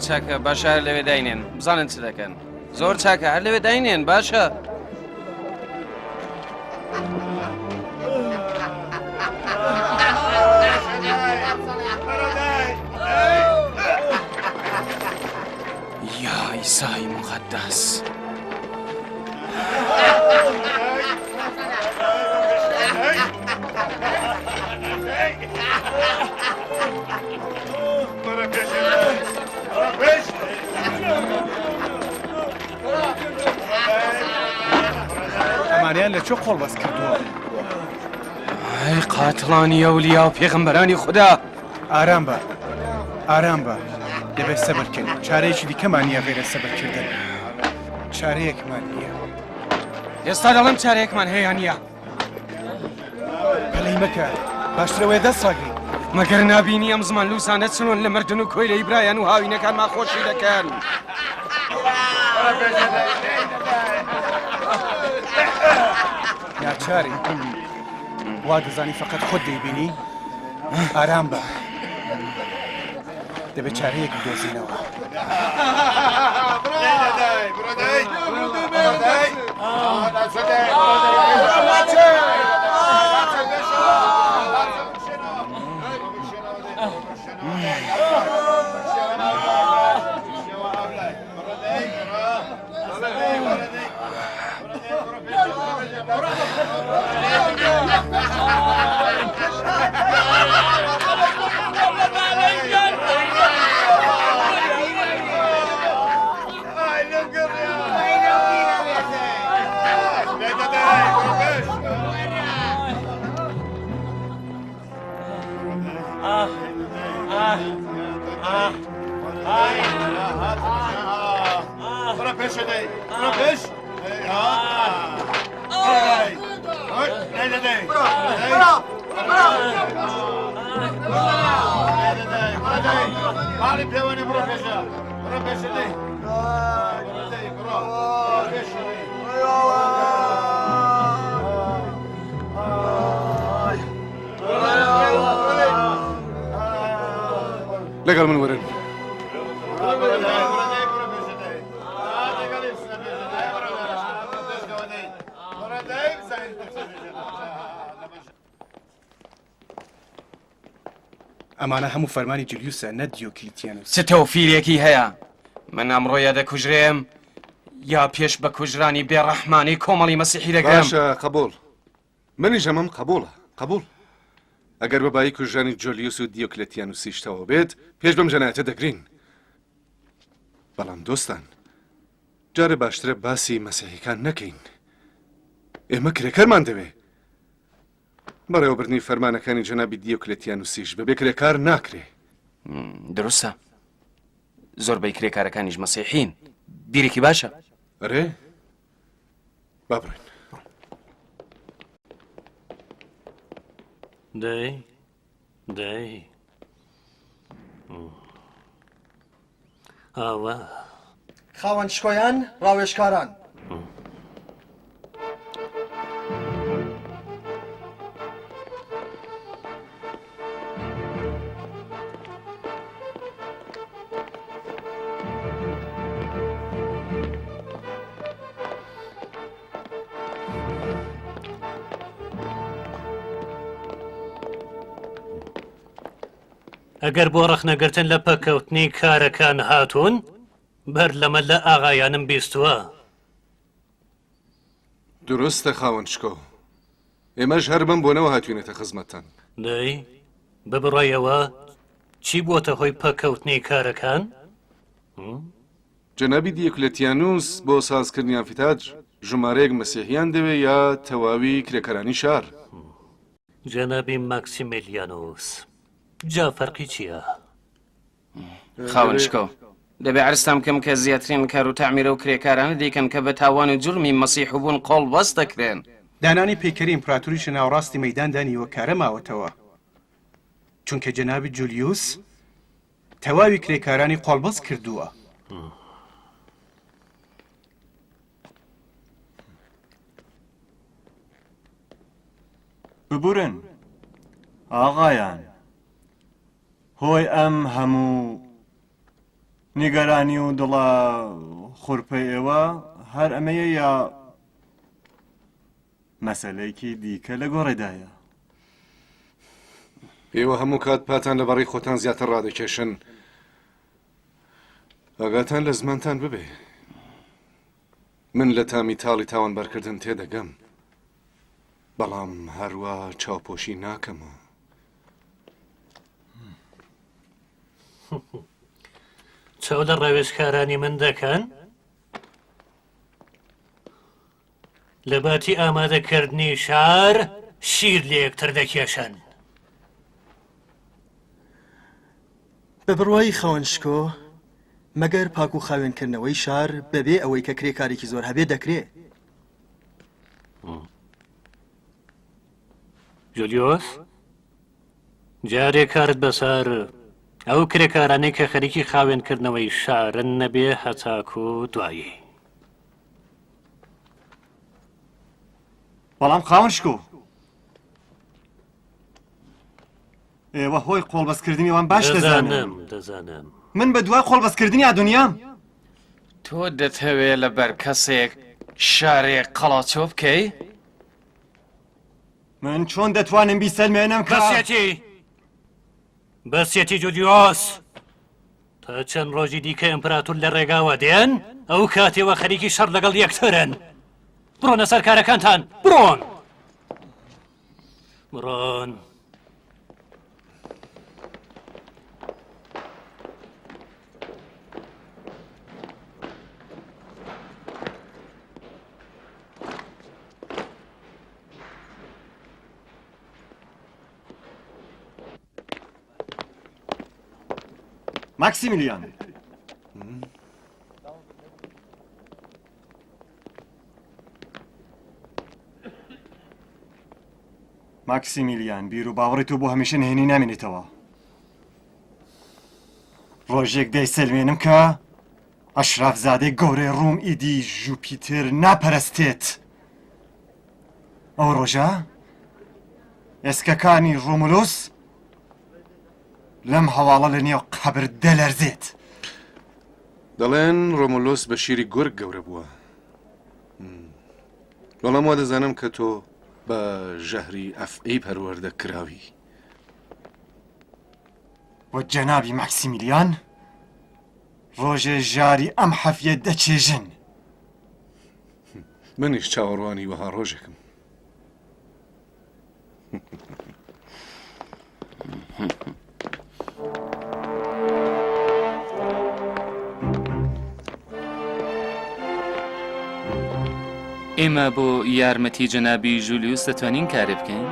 چاکە باشە هەر لەوێ داینێن بزانن چ دەکەن زۆر چاکە هەر لەوێ داینێن باشە. یا ئیسای مقدس. ئەمانیان لە چۆ قۆڵ بەس کردووە ئەی قاتڵانی ئەولیا و پێغەمبەرانی خودا ئارام بە ئارام بە دەبێت سەبرکەین چارەیەکی دیکەمان نییە غێرە سەبرکردن چارەیەکمان نییە ئێستا دەڵێم چارەیەکمان هەیە نییە پەلەی مەکە باشترە وەیە دەست ڕاگری. مەگەر نابینی ئەم زمان لووسانە چلۆن لە مردن و کۆیلەی برایان و هاوینەکانمان خۆشی دەکەن. ناچاری وا دەزانی فقط خۆت دەیبینی ئارام بە دەبێت چارەیەک بدۆزینەوە. لەگەڵ من وەرن. ئەمانە هەموو فەرمانی جولیوسە نە دیۆکلیتیانوس. چ تەوفیرێکی هەیە؟ من ئەمڕۆ یا دەکوژرێم یا پێش بە کوژرانی بێڕەحمانەی کۆمەڵی مەسیحی دەگرم. باشە قبوڵ. منیش ئەمەم قبوڵە. قبوڵ. ئەگەر بە بایی کوژرانی جۆلیوس و دیۆکلێتیانوسیش تەواو بێت، پێش بەم جەنایەتە دەگرین. بەڵام دۆستان، جارێ باشترە باسی مەسیحیکان نەکەین. ئێمە کرێکەرمان دەوێ. بەڕێوەبردنی فەرمانەکانی جەنابی دیۆکلێتیانوسیش بەبێ کرێکار ناکرێ. دروستە. زۆربەی کرێکارەکانیش مەسیحین. بیرێکی باشە. ئەرێ؟ با بڕۆین. دەی دەی ئاوا. خاوەن شکۆیان، ڕاوێژکاران. ئەگەر بۆ ڕەخنەگرتن لە پەککەوتنی کارەکان هاتوون، بەر لەمە لە ئاغایانم بیستووە. دروستە خاوەن شکۆ، ئێمەش هەر بەم بۆنەوە هاتووینەتە خزمەتتان. دەی بە بڕوای ئێوە چی بووەتە هۆی پەککەوتنی کارەکان؟ جەنابی دیۆکلێتیانوس بۆ سازکردنی ئامفیتاتر ژمارەیەک مەسیحییان دەوێ یا تەواوی کرێکارانی شار؟ جەنابی ماکسیمیلیانوس، جا فەرقی چییە؟ خاوەن شکۆ، دەبێ عەرزتان بکەم کە زیاترین کار و تەعمیر ئەو کرێکارانە دەیکەن کە بە تاوان و جورمی مەسیحبوون قۆڵبەست دەکرێن. دانانی پەیکەری ئیمپراتوریش لە ناوەڕاستی مەیداندا نیوەکارە ماوەتەوە، چونکە جەنابی جولیوس تەواوی کرێکارانی قۆڵبەست کردووە. ببورن ئاغایان، هۆی ئەم هەموو. نیگەرانی و دڵە خورپەی ئێوە هەر ئەمەیە یا مەسەلەیەکی دیکە لە گۆڕێدایە؟ ئێوە هەموو کات پاتان لە بەڕی خۆتان زیاتر ڕادەکێشن. ئاگاتان لە زمانتان ببێ. من لە تامی تاڵی تاوانبارکردن تێدەگەم، بەڵام هەروا چاوپۆشی ناکەمەوە. چاو لە ڕاوێژکارانی من دەکەن؟ لە باتی ئامادەکردنی شار شیر لە یەکتر دەکێشن. بە بڕوای خاوەن شکۆ، مەگەر پاک و خاوێنکردنەوەی شار بەبێ ئەوەی کە کرێکارێکی زۆر هەبێ دەکرێ؟ جولیۆس، جارێ کارت بەسەر ئەو کرێکارانەی کە خەریکی خاوێنکردنەوەی شارن نەبێ هەتاکو دوایی. بەڵام خاوەن شکۆ، ئێوە هۆی قۆڵبەستکردنی ئەوان باش دەزانن. دەزانم، دەزانم. من بە دوای قۆڵبەستکردنی ئادونیام. تۆ دەتەوێ لەبەر کەسێک شارێک قەڵاچۆ بکەی؟ من چۆن دەتوانم بیسەلمێنم کە. بەسیەتی! بەسیەتی جولیۆس! تا چەند ڕۆژی دیکە ئیمپراتور لە ڕێگاوە دێن، ئەو کاتێوە خەریکی شەڕ لەگەڵ یەکترن. بڕۆنە سەر کارەکانتان، بڕۆن! بڕۆن. ماکسیمیلیان ماکسیمیلیان بیر و باوەڕی تۆ بۆ هەمیشە نهێنی نامێنێتەوە ڕۆژێک دەیسەلمێنم کە ئەشرافزادەی گەورەی ڕوم ئیدی ژوپیتر ناپەرستێت ئەو ڕۆژە ئێسکەکانی ڕۆمولوس لەم هەواڵە لە نێو قەبر دەلەرزێت. دەڵێن ڕۆمولوس بە شیری گورگ گەورە بووە. بەڵام وا دەزانم کە تۆ بە ژەهری ئەفعی پەروەردە کراوی. وە جەنابی ماکسیمیلیان ڕۆژێ ژاری ئەم حەفیە دەچێژن. منیش چاوەڕوانی وەها ڕۆژێکم. ئێمە بۆ یارمەتی جەنابی ژولیوس دەتوانین کارێ بکەین؟